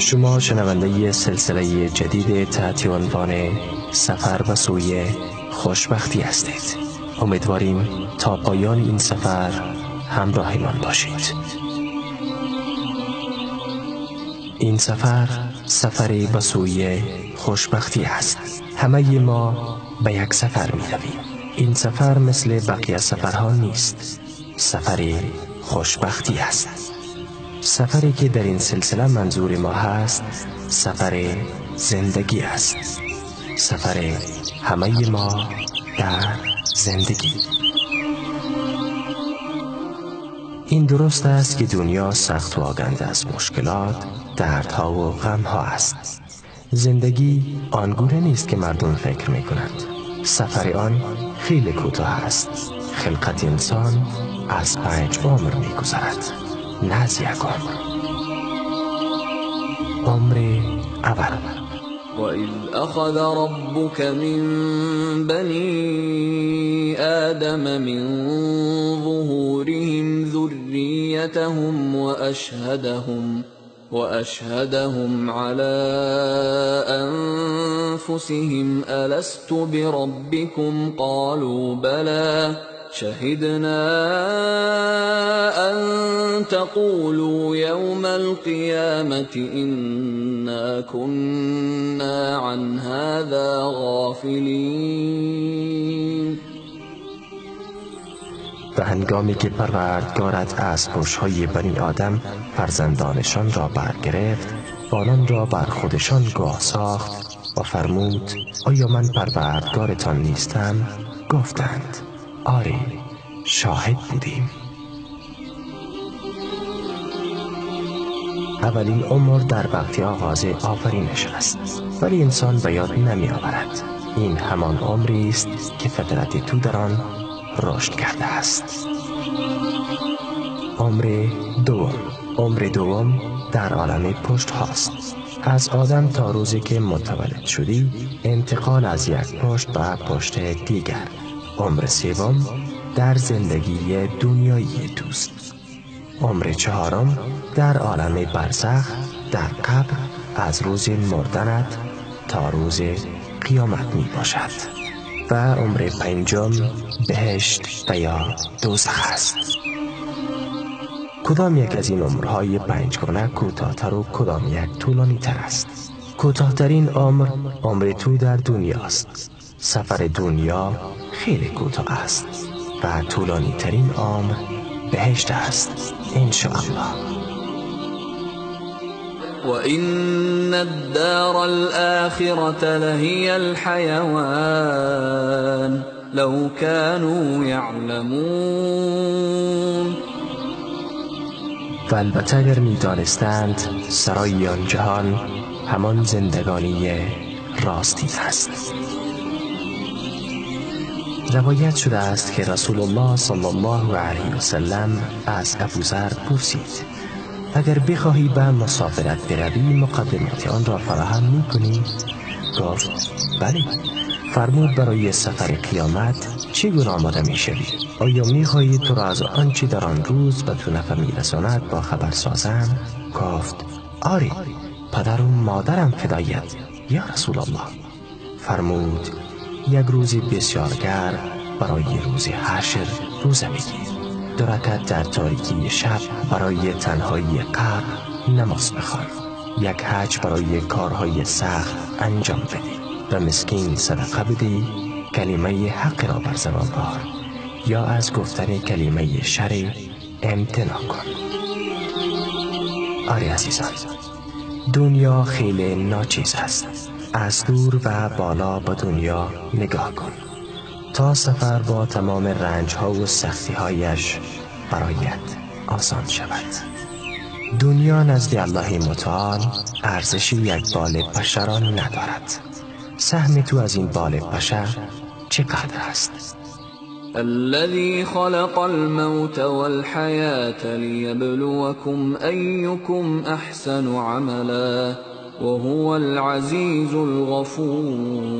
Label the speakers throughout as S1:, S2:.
S1: شما شنونده سلسله جدید تحت عنوان سفر به سوی خوشبختی هستید. امیدواریم تا پایان این سفر همراهمان باشید. این سفر سفری به سوی خوشبختی است. همه ما به یک سفر می رویم. این سفر مثل بقیه سفرها نیست. سفری خوشبختی است. سفری که در این سلسله منظور ما هست سفر زندگی است. سفر همه ما در زندگی. این درست است که دنیا سخت و آگنده از مشکلات، دردها و غمها است. زندگی آنگونه نیست که مردم فکر می کنند. سفر آن خیلی کوتاه است. خلقت انسان از 5 عمر می گذرد، نه از یک عمر. عمر اول.
S2: وَإِذْ أَخَذَ رَبُّكَ مِنْ بَنِي آدَمَ مِنْ ظُهُورِهِمْ ذُرِّيَّتَهُمْ وَأَشْهَدَهُمْ عَلَى أَنفُسِهِمْ أَلَسْتُ بِرَبِّكُمْ قَالُوا بَلَى شهدنا أن تقولوا يوم القيامة إنا كنا عن هذا غافلين.
S1: و هنگامی که پروردگارت از پشت‌های بنی آدم فرزندانشان را برگرفت و آنان را بر خودشان گواه ساخت و فرمود آیا من پروردگارتان نیستم؟ گفتند آری، شاهد بودیم. اولین عمر در وقت آغاز آفرینش است، ولی انسان به یاد نمی آورد. این همان عمری است که فطرت تو در آن رشد کرده است. عمر دوم. عمر دوم در عالم پشت هاست. از آدم تا روزی که متولد شدی، انتقال از یک پشت به پشت دیگر. عمر سوم در زندگی دنیایی توست. عمر چهارم در عالم برزخ، در قبر، از روز مردنت تا روز قیامت می باشد. و عمر پنجم بهشت و یا دوزخ است. کدام یک از این عمرهای پنجگانه کوتاه‌تر و کدام یک طولانی تر است؟ کوتاه‌ترین عمر، عمر تو در دنیاست. سفر دنیا خیلی کوتاه است و طولانی ترین عمر بهشت است، انشاءالله.
S2: وَإِنَّ الدَّارَ الْآخِرَةَ لَهِيَ الْحَيَوَانُ لَوْ كَانُوا يَعْلَمُونَ.
S1: و البته اگر می دانستند سرای آن جهان همان زندگانی راستی است. روایت شده است که رسول الله صلی الله علیه و سلم از ابوذر پرسید اگر بخواهی به مسافرت بروی مقدمات آن را فراهم می کنی؟ گفت بله. فرمود برای سفر قیامت چگونه آماده می شوی؟ آیا می خواهی تو را از آنچه در آن روز به تو نفع می رساند با خبر سازم؟ گفت آری، پدر و مادرم فدایت یا رسول الله. فرمود یک روز بسیار گرم برای روز حشر روزه بگیر. 2 رکعت در تاریکی شب برای تنهایی قبر نماز بخوان. 1 حج برای کارهای سخت انجام بده و مسکین صدقه بده. کلمه حق را بر زبان آر یا از گفتن کلمه شر امتناع کن. آری عزیزان، دنیا خیلی ناچیز است. از دور و بالا به دنیا نگاه کن تا سفر با تمام رنج ها و سختی هایش برایت آسان شود. دنیا نزد الله متعال ارزش یک بال پشه را ندارد. سهم تو از این بال پشه چقدر است؟
S2: الذي خلق الموت والحياة ليبلوكم أيكم أحسن عملا وهو العزیز الغفور.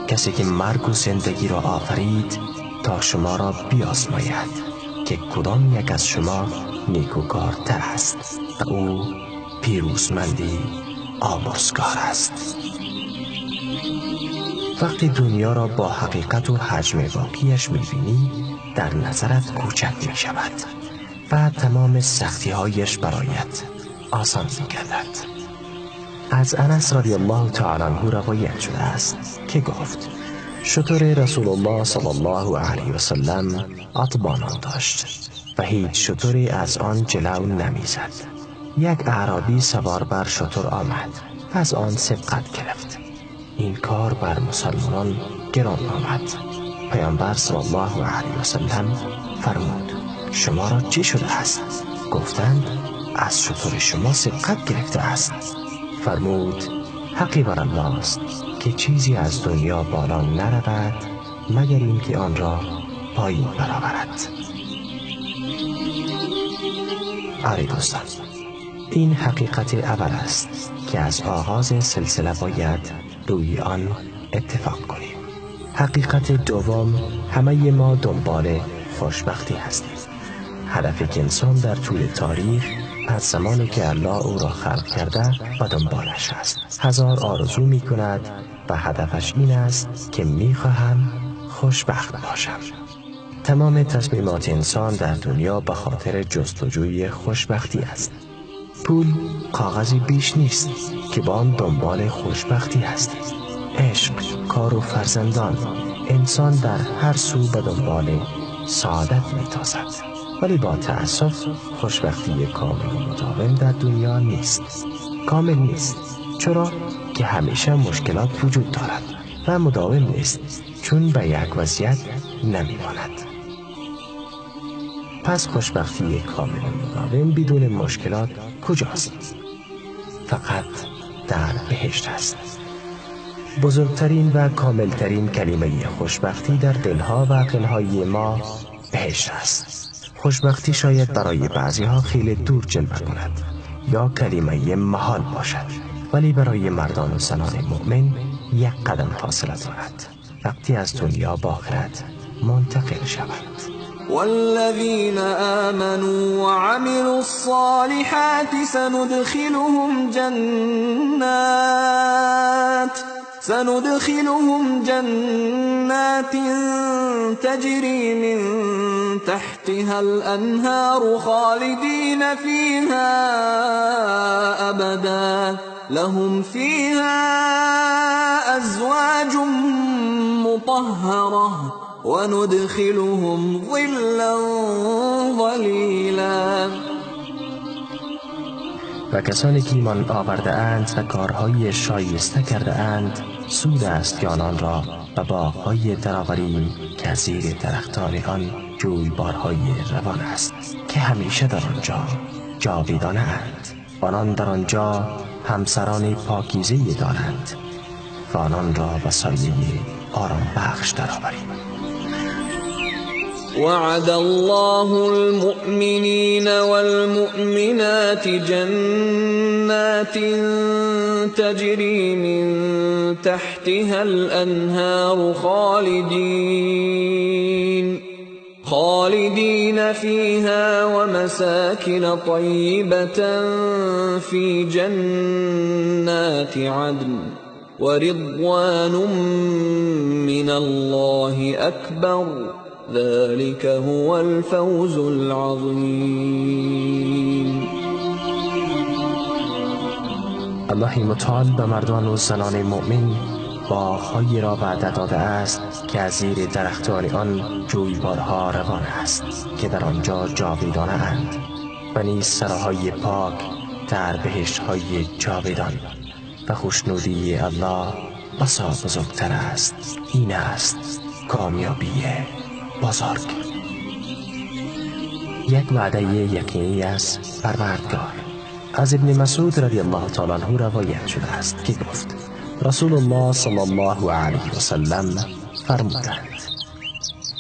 S1: کسی که مرگ و زندگی را آفرید تا شما را بیازماید که کدام یک از شما نیکوکارتر است و او پیروزمندی آمرزگار است. وقتی دنیا را با حقیقت و حجم واقعیش می‌بینی، در نظرت کوچک می‌شود و تمام سختی‌هایش برایت آسان می‌گردد. از انس رضی الله تعالی عنه روایت شده است که گفت شتر رسول الله صلی الله علیه و سلم عطبانان داشت و هیچ شتری از آن جلو نمیزد. یک اعرابی سوار بر شتر آمد و از آن سبقت گرفت. این کار بر مسلمانان گران آمد. پیامبر صلی الله علیه و سلم فرمود شما را چه شده است؟ گفتند از شتر شما سبقت گرفته است. فرمود حقی بر الله است که چیزی از دنیا بالا نرود مگر اینکه آن را پایین برآورد. آری دوستان، این حقیقت اول است که از آغاز سلسله باید روی آن اتفاق کنیم. حقیقت دوم، همه ما دنبال خوشبختی هستیم. هدف که انسان در طول تاریخ از زمانی که الله او را خلق کرده و دنبالش است، هزار آرزو می کند و هدفش این است که می خواهم خوشبخت باشم. تمام تصمیمات انسان در دنیا به خاطر جستجوی خوشبختی است. پول کاغذی بیش نیست که با آن دنبال خوشبختی هستیم. عشق، کار و فرزندان، انسان در هر سو به دنبال سعادت میتازد، ولی با تأسف خوشبختی کامل و مداوم در دنیا نیست. کامل نیست، چرا که همیشه مشکلات وجود دارد و مداوم نیست، چون به یک وضعیت نمیماند. پس خوشبختی کامل و مداوم بدون مشکلات کجاست؟ فقط در بهشت است. بزرگترین و کاملترین کلمه خوشبختی در دلها و عقلهای ما بهشت است. خوشبختی شاید برای بعضیها خیلی دور جلوه کند یا کلمه محال باشد، ولی برای مردان و زنان مؤمن یک قدم فاصله دارد وقتی از دنیا به آخرت منتقل شود.
S2: والذین آمنوا وعملوا الصالحات سندخلهم جنات تجري من تحتها الأنهار خالدين فيها أبدا لهم فيها أزواج مطهرة وندخلهم ظلا ظليلا.
S1: و کسانی که ایمان آورده اند و کارهای شایسته کرده اند، سود است که آنان را به باغ‌های درآوریم که از زیر درختان آن جویبارهای روان است که همیشه در آنجا جاویدانه اند. آنان در آنجا همسران پاکیزه دارند و آنان را به سایه آرام بخش درآوریم.
S2: وعد الله المؤمنين والمؤمنات جنات تجري من تحتها الأنهار خالدين فيها ومساكن طيبة في جنات عدن ورضوان من الله أكبر ذلك هو الفوز العظیم.
S1: الله متعال به مردان و زنان مؤمن باغ‌هایی را وعده داده است که از زیر درختان آن جویبارها روان است که در آنجا جاویدانه اند و نیز سراهای پاک در بهشت‌های جاویدان و خوشنودی الله بسا بزرگتر است. این است کامیابی بزرگ. یک وعده یقینی از پروردگار. از ابن مسعود رضی الله تعالی عنه روایت شده است که گفت رسول الله صلی الله علیه و سلم فرمودند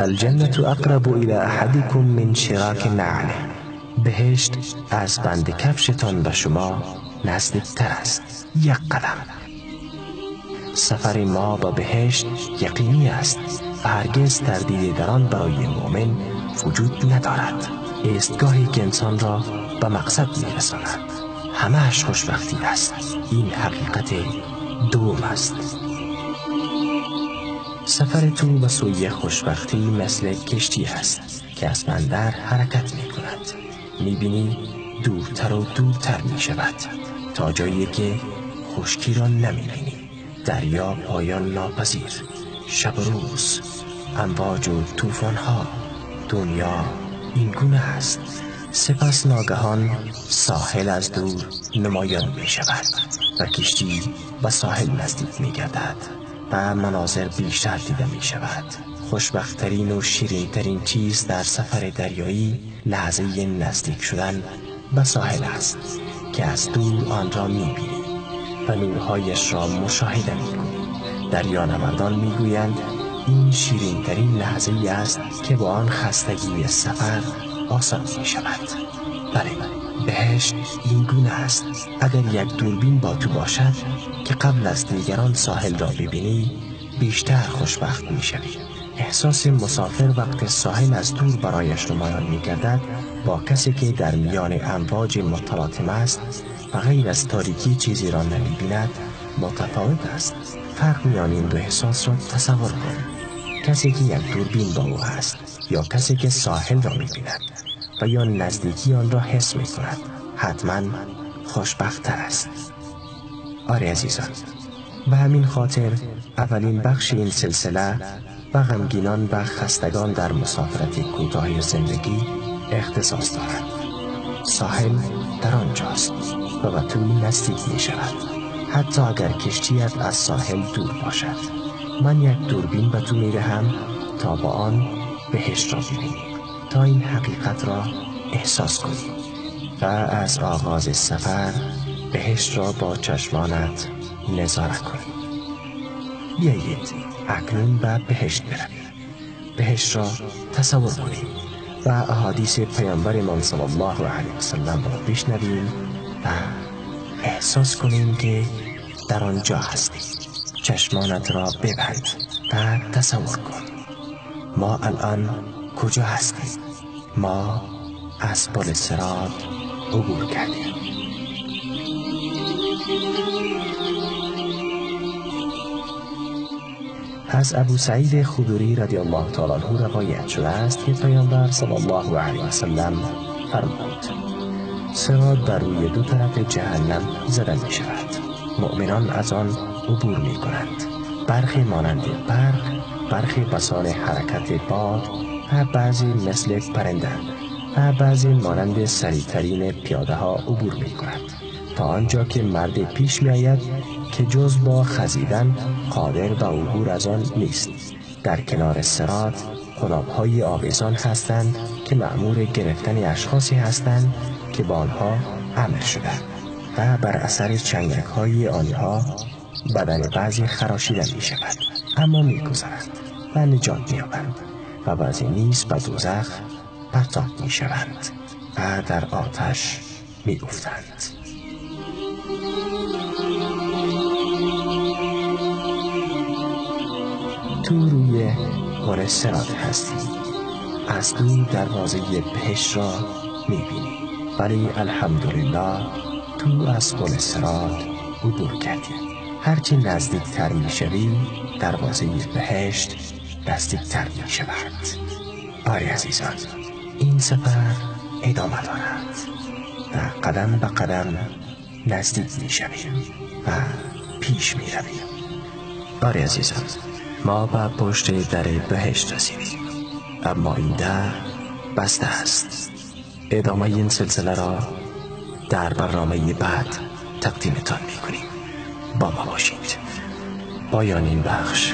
S1: الجنة اقرب الى احدکم من شراک نعله. بهشت از بند کفشتان به شما نزدیکتر است، یک قدم. سفر ما به بهشت یقینی است و هرگز تردید در آن برای مؤمن وجود ندارد. ایستگاهی که انسان را به مقصد میرساند. همهش خوشبختی است. این حقیقت دوم است. سفر تو به سوی خوشبختی مثل کشتی است که از بندر حرکت می کند. می بینی دورتر و دورتر می شود تا جایی که خشکی را نمی بینی. دریا پایان ناپذیر، شب و روز، امواج و طوفان ها، دنیا این گونه است. سپس ناگهان ساحل از دور نمایان می شود و کشتی به ساحل نزدیک می گردد و مناظر بیشتر دیده می شود. خوشبختترین و شیرینترین چیز در سفر دریایی لحظه نزدیک شدن به ساحل است که از دور آن را می بینی و نورهایش را مشاهده می کنی. دریانوردان می گویند این شیرینترین لحظه است که با آن خستگی سفر آسان می شود. بله، بهشت این گونه است. اگر یک دوربین با تو باشد که قبل از دیگران ساحل را ببینی، بیشتر خوشبخت می شوی. احساس مسافر وقت ساحل از دور برایش نمایان می گردد با کسی که در میان امواج متلاطم است و غیر از تاریکی چیزی را نمی بیند متفاوت است. فرق میان این دو احساس را تصور کن. کسی که یک دوربین با او است یا کسی که ساحل را می بیند و یا نزدیکی آن را حس می کند حتما خوشبخت‌تر است. آره عزیزان، به همین خاطر اولین بخش این سلسله به غمگینان و خستگان در مسافرت کوتاه زندگی اختصاص دارد. ساحل در آنجاست و به تو نزدیک می شود، حتی اگر کشتیت از ساحل دور باشد. من یک دوربین به تو می دهم تا با آن بهشت را ببینی، تا این حقیقت را احساس کنی و از آغاز سفر بهشت را با چشمانت نظاره کنی. بیایید اکنون به بهشت برویم، بهشت را تصور کنیم و احادیث پیامبرمان صلی الله علیه و سلم را بشنویم و احساس کنیم که در آنجا هستیم. چشمانت را ببند و تصور کن ما الان کجا هستیم. ما از پل صراط عبور کردیم. از ابو سعید خدری رضی الله تعالی عنه روایت شده است که پیامبر صلی الله علیه و سلم فرمود: صراط بر روی دو طرف جهنم زده می شود. مؤمنان از آن عبور می کنند، برخی مانند برق، برخی بسان حرکت باد و بعضی مثل پرنده و بعضی مانند سریعترین پیاده ها عبور می کند، تا آنجا که مرد پیش می آید که جز با خزیدن قادر به عبور از آن نیست. در کنار صراط قلاب‌های آویزان هستند که مأمور گرفتن اشخاصی هستند که با آنها امر شده و بر اثر چنگک‌های آنها بدن بعضی خراشیده می شود، اما می گذرند و نجات می یابند و بعضی نیز به دوزخ پرتاب می شوند و در آتش می افتند. تو روی پل صراط هستی، از دور دروازه بهشت را میبینی، ولی الحمدلله تو از پل صراط عبور کردی. هرچی نزدیکتر میشوی دروازه بهشت نزدیکتر میشود. آری عزیزان، این سفر ادامه دارد و قدم به قدم نزدیک میشویم و پیش میرویم. آری عزیزان، ما به پشت در بهشت رسیدیم، اما این در بسته است. ادامه این سلسله را در برنامه بعد تقدیمتان میکنیم. با ما باشید. پایان این بخش.